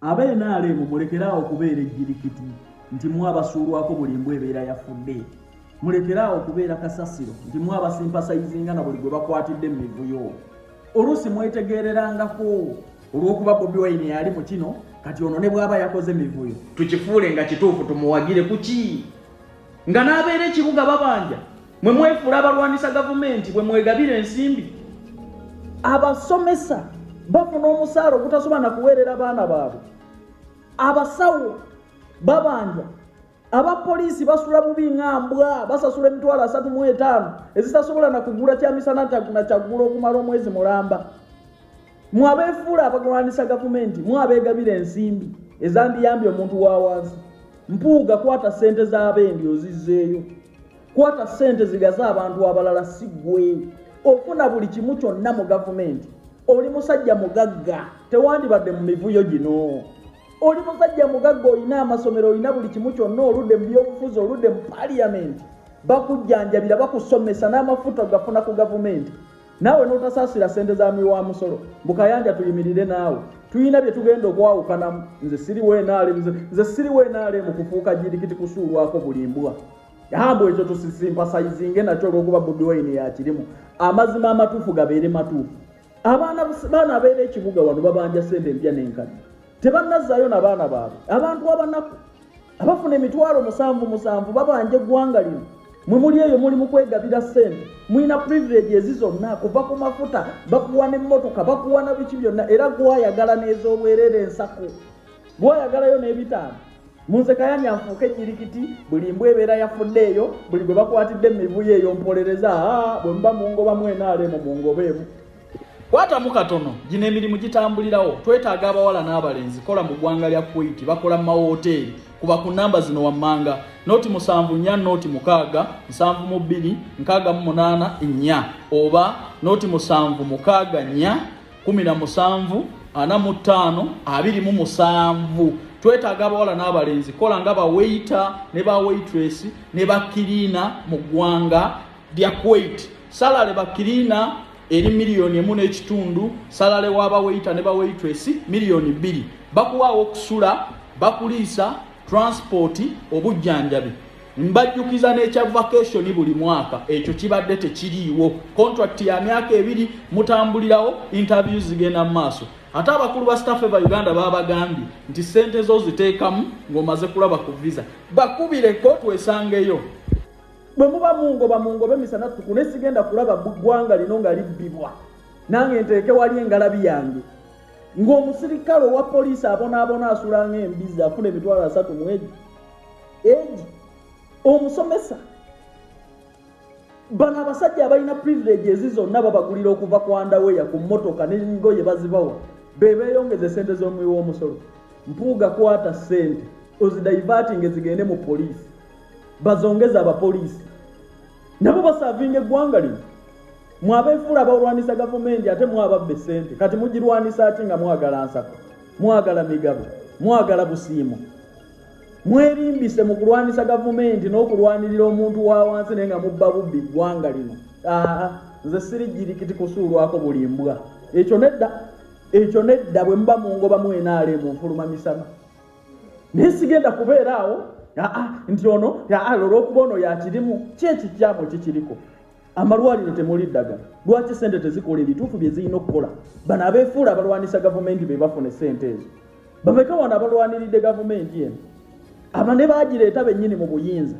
Aba NRM mulekere awo okubeera ejjirikiti nti mwe abasuulwako buli mbwa ebeera yafudde. Mulekere awo okubeera kasasiro nti mwe abasimpasayizinga na buli gwe bakwatidde mu mivuyo. Oluusi mwetegeererangako olw'okuba Bobi Wine yali mu kino, kati ono ne bw'aba yakoze mivuyo tukifuule nga kituufu tumuwagire ku ki? Nga n'abeera ekibuga babanja, mwe mwefuula abalwanisa gavumenti bwe mwegabira ensimbi. Abasomesa bafuna omusaala ogutasobola na kuweerera baana baabwe. Abasawo babanja. Abapoliisi basula bubi nga mbwa, basasula 350,000 ezitasobola na kugula kyamisana na kyaggulo okumala omwezi mulamba. Mwe abeefuula abalwanisa gavumenti, mwe abeegabira ensimbi ezandiyambye omuntu wa wansi. Mpuuga kwata ssente z'abendi ozizzeeyo. Kwata ssente zigaze abantu abalala si ggwe. Ofuna buli kimu kyonna mu gavumenti. Oli musajja mugagga, tewandibadde mu mivuyo gino. Oli musajja mugagga, olina amasomero, olina buli kimu kyonna, oludde mu byobufuzi, oludde mu paliyamenti, bakujjanjabira, bakusomesa n'amafuta gafuna ku gavumenti. Naawe n'otasaasira ssente za muwi wa musolo. Mbu Kayanja tuyimirire naawe. Tulina bye tugenda okwawukanamu. Nze siriwo NRM, nze siriwo NRM kufuuka jirikiti kusuulwako buli mbwa. Yambo ekyo tusisimpasayizinge nakyo olw'okuba Bobi Wine yakirimu. Amazima amatuufu gabeere matuufu. Abaana baana abeera ekibuga wano babanja ssente empya n'enkadde. Tebannazzaayo na baana baabwe. Abantu abanaku abafuna 7,000 babanja eggwanga lino. Mwe muli eyo muli mu kwegabira ssente. Mulina privilege ezi zonna kuva ku mafuta, bakuwa n'emmotoka, bakuwa na biki byonna, era gwayagala n'ez'obwereere ensako. Gwayagalayo n'ebitaano. Munze Kayanja nfuuke ejjirikiti, buli mbwa ebeera yafudde eyo, buli gwe bakwatidde mu mivuyo eyo mpolereza, bwe muba mungobamu NRM mungobeemu. Kwatamu katono, gino emirimu gitambulirawo. Twetaaga abawala n'abalenzi kola mu ggwanga lya Kuwait, bakola mu mawoteeri. Kuba ku namba zino wammanga: 074 06 72 68 4 oba 076 4 17 45 27. Twetaaga abawala n'abalenzi kola nga ba waiter ne ba waitress ne ba cleaner mu ggwanga lya Kuwait. Salary ba cleaner eri 1.5 miliyoni, salary w'aba waiter ne ba waitress 2 miliyoni. Bakuwaawo okusula, bakuliisa, transport, obujjanjabi. Mbajjukiza n'ekya vacation buli mwaka, ekyo kibadde tekiriiwo. Contract ya myaka 2, mutambulirawo, interviews zigenda mu maaso. Ate abakulu ba Staff Eva Uganda babagambye nti ssente zo ziteekamu ng'omaze kulaba ku visa. Bakubireko twesangeyo. Bwe muba mungoba mungobe misana ttuku, ne sigenda kulaba ggwanga lino nga libbibwa. Nange nteeke wali engalabi yange. Ng'omusirikale owa poliisi abonaabona asula ng'embizzi afuna 30,000 mu egi. Egi. Omusomesa. Bano abasajja abalina privilege ezi zonna babagulira okuva ku underwear, ku mmotoka n'engoye bazibawa. Be beeyongeza essente z'omuwi w'omusolo. Mpuuga kwata ssente ozidivertinge zigende mu poliisi. Bazongeze abapoliisi. Nabo baservinga eggwanga lino. Mwe abeefuula abalwanisa gavumenti ate mwe ababba essente. Kati mugirwanisa ki nga mwagala nsako? Mwagala migabo? Mwagala busiimo? Mwerimbise mu kulwanisa gavumenti n'okulwanirira omuntu wa wansi naye nga mubba bubbi ggwanga lino. Aa, nze siri jirikiti kusuulwako buli mbwa. Ekyo nedda. Ekyo nedda. Bwe muba mungobamu NRM nfuluma misana. Naye sigenda kubeera awo aa nti ono aa olw'okuba ono yakirimu. Ki ekikyamu kikiriko? Amalwaliro temuli ddagala. Lwaki ssente tezikola ebituufu bye zirina okukola? Bano abeefuula abalwanisa gavumenti be bafuna essente ezo. Bameka wano abalwaniridde gavumenti eno? Aba ne baagireeta bennyini mu buyinza.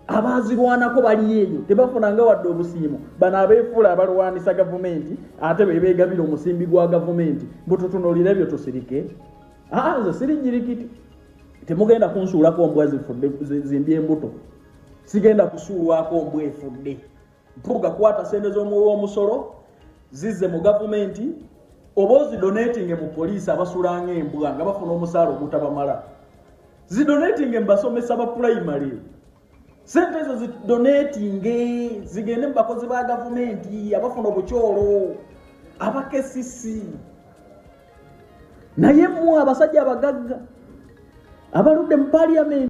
Abaazirwanako bali eyo tebafunanga wadde obusiimo. Bano abeefuula abalwanisa gavumenti ate be beegabira omusimbi gwa gavumenti. Mbu tutunuulire ebyo tusirike? Aa, nze siri jirikiti. Temugenda kunsuulako mbwa zifudde zimbye embuto. Sigenda kusuulwako mbwa efudde. Mpuuga kwata ssente z'omuwi w'omusolo zizze mu gavumenti oba ozidonatinge mu poliisi abasula ng'embwa nga bafuna omusaala ogutabamala. Zidonatinge mu basomesa ba pulayimale. Ssente ezo zidonatinge zigende mu bakozi ba gavumenti abafuna obukyolo, aba KCC. Naye mmwe abasajja abagagga abaludde mu paliyamenti